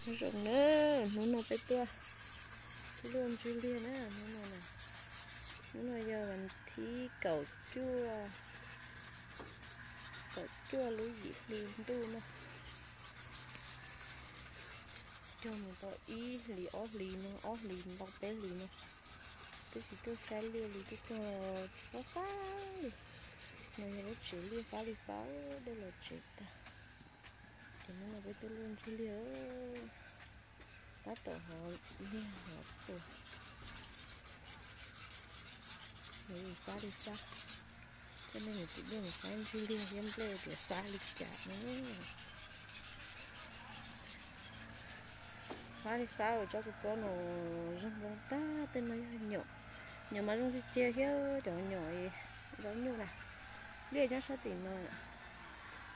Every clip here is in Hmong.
Nyob zoo na, hnub no peb tuaj luaj ntswg liag na, hnub no na, hnub no yog vas thib kaum cuaj, kaum cuaj lub yim hli ntuj na. Cog mus tau ib hlis ob hlis no, ob hlis ntau peb hlis no, twb tsis tuaj saib liaj li, twb tuaj fab fab li. No yog lub tsev liaj fab li fab, dej los tsev tag. Ces hnub no peb tuaj luaj ntswg liag, tab tom hov liag hov txuas, fab li fab. Coj nej mus tim liaj mus saib ntswg liag thiab nplej tias fab li cas na. Fab li fab, tsob kua txob no zoo zoo tag, tej no yog nyom, nyom mas zoo tiag tiag thiab, cov nyom zaub nyuj na. Liaj nyob sab tim no,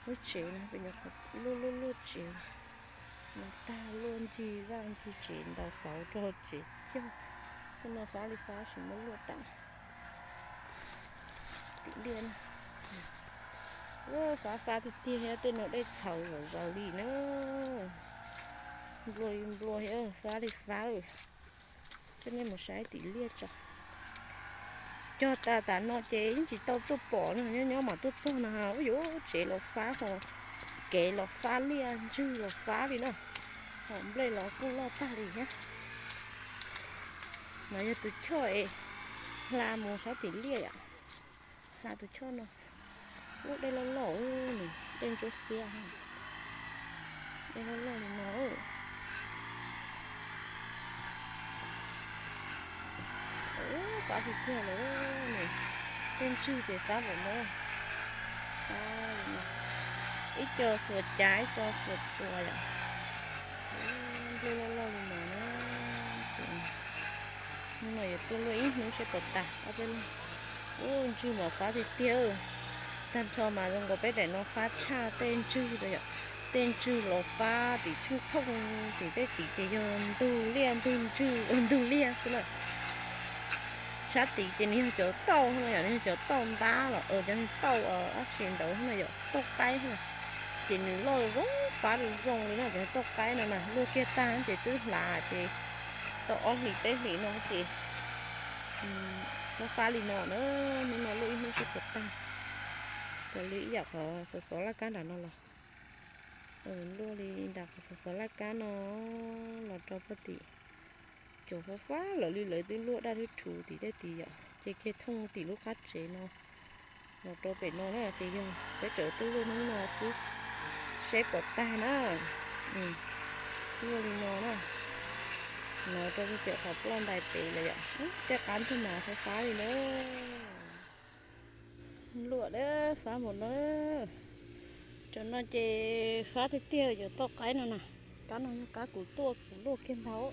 lub tsev no pem nyuam qhuav luaj luaj luaj tsev no tag, luaj ncig vaj ncig tsev, ntaus xauv rau tsev cog. Tej no fab li fab, tsis muab luaj tag. Tim liaj na, fab fab tiag tiag thiab, tej no dej txhaws zom zaws li na. Nplua li nplua thiab, fab li fab. Coj nej mus saib tim liaj tso. Cog tas tam no ces yeej tsis tau tuaj pom no, nyob nyob mas tuaj txog no, ua yuav tsev los fab ho, kev los fab, liaj ntswg los fab li na. Ho nplej los kuj loj tag li thiab. No yog tus choj es hla mus sab tim liaj yom. Hla tus choj no, ub, dej loj loj, dej ntsuab xiab, dej loj loj li no. Fab tiag tiag lawm, tej ntswg ces fab npaum no. Ib co xuas cav, ib co xuas txuas yom. Nplej loj loj li no na. Hnub no yuav tuaj luaj ib hnub seb puas tag ob peb leeg. Ub, ntswg mas fab tiag tiag. Tag nrho mas zoo nkaus peb daim no fab tshaj tej ntswg rau yom. Tej ntswg los fab tim tsheej thooj tim tej tid ces yog ntug liaj ntug ntswg, ntug liaj xwb na. Sab tid ces nws yog cov tauj no yom, nws yog cov tauj ntab los cov tauj dab tsi ntawd no yom, tauj qaib na. Ces nws loj zoo fab zoo li no, cov tauj qaib no na, luaj kiag tag ces twb hlav ces tau ob hlis peb hlis no ces fab fab li no na. Hnub no luaj ib hnub seb puas tag. Raws li ib yam qhov xov xov laj kab nram no los, luaj li nram qhov xov xov laj kab no los rau pem tim, cov fab fab lawv li lawv twb luaj daj dub rhuv tim tej tid yom, ces kiag thooj tim lub qab tsev no los rau pem no na, ces yog peb tseem tuaj luaj hnub no xwb, seb puas tag na. Luaj li no na, los rau pem qhov ploj ntais pem lawm yom. Tej qab ntuj mas fab fab li na. Luaj dab fab mus na. Cov no ces fab tiag tiag, cov tauj qaib no na. Kab no yog kab kuv tuaj kuv luaj kiag ntau.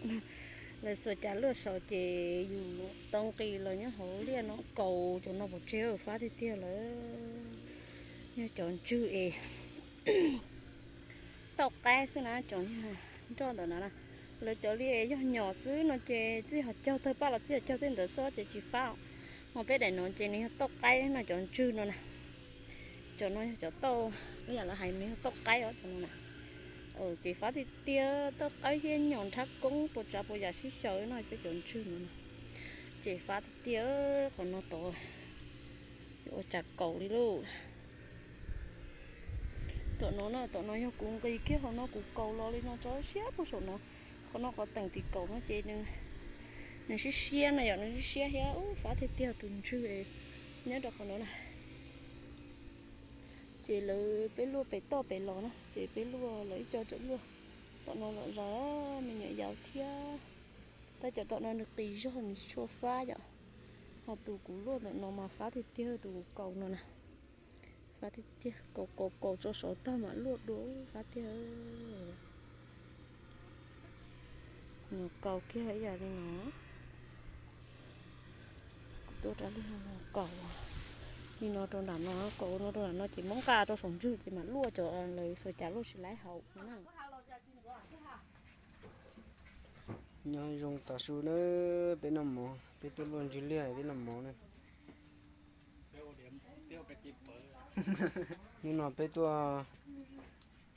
Lawv xuas cav luaj saud ces yus tau nqis los nyob hauv liaj no kaus cov no pov tseg, fab tiag tiag lawm. Yog cov ntswg es tauj qaib xwb na, cov nroj ntawm no na. Lawv cov li yog nyom xwb no ces txij ho cog tawg paj los txij ho cog tej ntawd xwb ces tsis fab. Ho peb daim no ces nws yog tauj qaib no, cov ntswg no na. Cov no yog cov tauj, ib yam lawv hais nws yog tauj qaib os, cov no na. Ces fab tiag tiag, tauj qaib thiab nyom nrhab koob puas tsav puas yam sib xyaw no, peb cov ntswg no na. Ces fab tiag tiag, qhov no tod ua cas kaus li lauj. Tom no na, tom no yog kuv nqis kiag hauv no kuv kaus los li no tso siab puag saum no. Qhov no qhov teem tim kaum no ces nws siab siab na yom, nws siab siab thiab. Ub, fab tiag tiag tus ntswg nyob rau qhov no na. Ces lawv peb luaj pem toj pem los na, ces peb luaj lawv ib co tseem luaj. Tom no zom zaws me nyuam yaus thiab. Tab cov tom no nws qis zog nws tsis tshua fab yom. Ho tus kuv luaj ntawm no mas fab tiag tiag, tus kuv kaus no na. Fab tiag tiag, kaus kaus kaus tso saud tag mam luaj dua, fab tiag. Nws kaus kiag ib yam li no. Kuv tuaj rau li no kaus li no rau nram no, kaus no rau nram no ces muab nqa rau saum ntswg ces mam luaj cov lawv xuas cav luaj tsis laib haus no na. Nyob zoo tav su na, peb noj mov, peb tuaj luaj ntswg liaj peb noj mov na. Hnub no peb tuaj,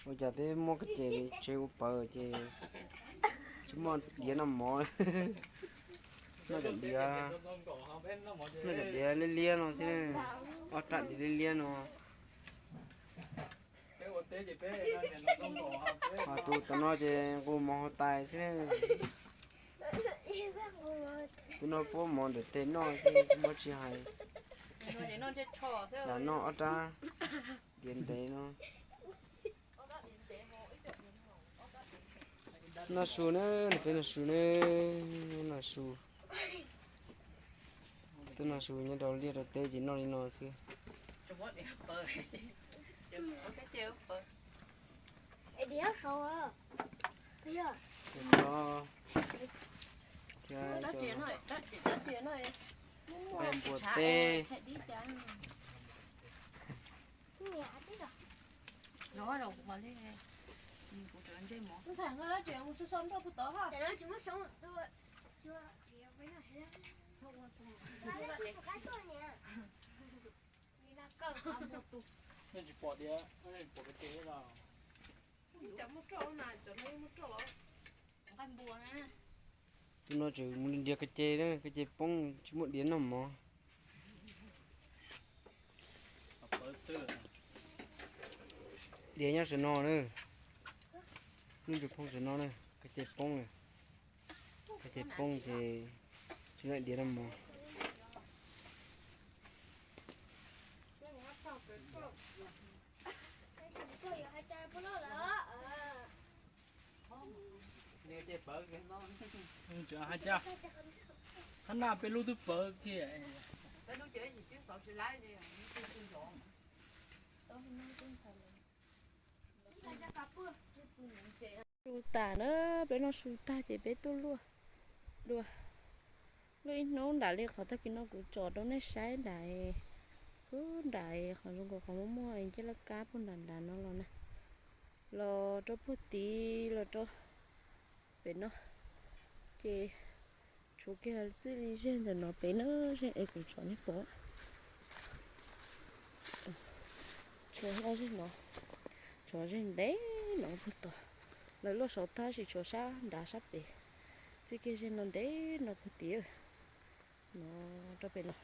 ua cas peb muab koj ces tsev ua pawv ces Tsis muaj diav noj mov. Noj cov diav, noj cov diav liab liab no xwb. Ob rab diav liab liab no. Ho tus tom no ces nqus mov hauv tais xwb. Tus no puab mov ntawm tes noj xwb, muab tsis hais. Lam noj ob rab diav ntev no. Noj su na, peb noj su na, noj su. Twb noj su nyob rau liaj rau teb ces noj li no xwb. Cov no, thiab cov npua teb. Nej tsis pom diav, nej pom ka ce los. Tus no tseem mus nrhiav ka ce na, ka ce poob tsis muaj diav noj mov. Diav nyob saum no na, lub ntsug phoo saum no na, ka ce poob na, ka ce poob ces tsis muaj diav noj mov. Hab na peb lub twb pawv kiag. Su tas na, peb noj su tag ces peb tuaj luaj dua. Luaj ib hnub nram li qhov tag kis no kuv tsom rau nej saib nram, puag nram qhov zoo nkaus qhov muaj muaj ncej laj kab puag nram nram no los na, los rau puag tid los rau pem no, ces tshuav kiag txij li zeg ntawm no pem na, zeg es kuv tsom nej pom. Tshuav zeg no, tshuav zeg ntev no puag tod. Lawv luaj saud tag tab sis tshuav sab nrad sab pem, txij kiag zeg no ntev no puag tid. No rau pem no,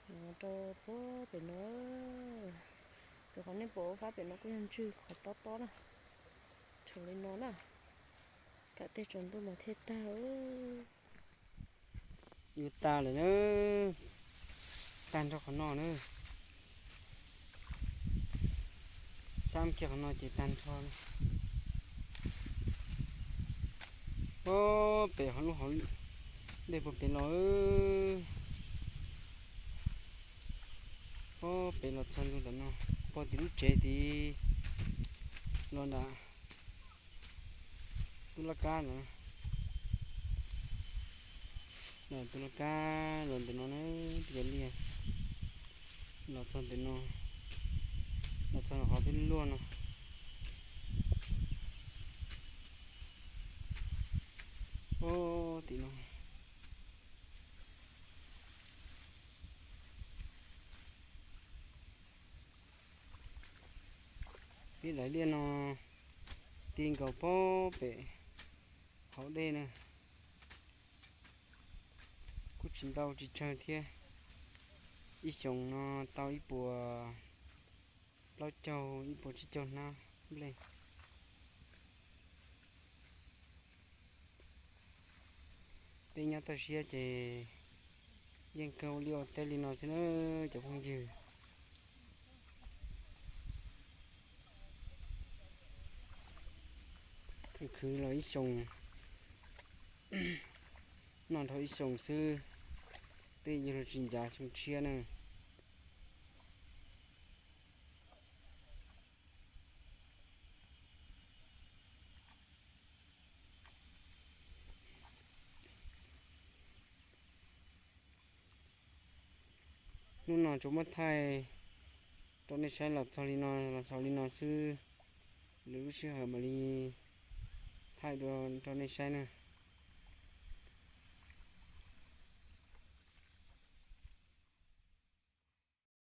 no rau puag pem no. Tus qhov nej pom fab pem no kuj yog ntswg qhov tob tob na. Tshuav li no na, kam tej tsaus ntuj mas thiaj tag. Yuav tag lawm na, tag nrho qhov no na. Sab kiag qhov no ces tag nrho. Ob pem hauv lub hauv dej puag pem los, ob pem los txog ntawm no, puag tim lub tsev tid los nram tub laj kab no. Nram tub laj kab los ntawm no na, twb yog liaj los txog ntawm no, los txog qhov peb luaj no. Ob tim no. Peb daim liaj no ti nkaus puag pem hauv dej na. Kuj tsis ntau tsis tsawg thiab. Ib xyoos no tau ib puas plaub caug ib puas tsib caug hnab nplej. Peb nyob toj siab ces yeej kawg ua liaj ua teb li no xwb na cov phooj ywg. Khwv los ib xyoos, noj dhau ib xyoos xwb, twb yog los tsis ncav xyoo tshiab na. Hnub no tsuas muab thaij rau nej saib los txog li no, los xaus li no xwb. Lwm lub sij hawm mam li thaij dua rau nej saib na.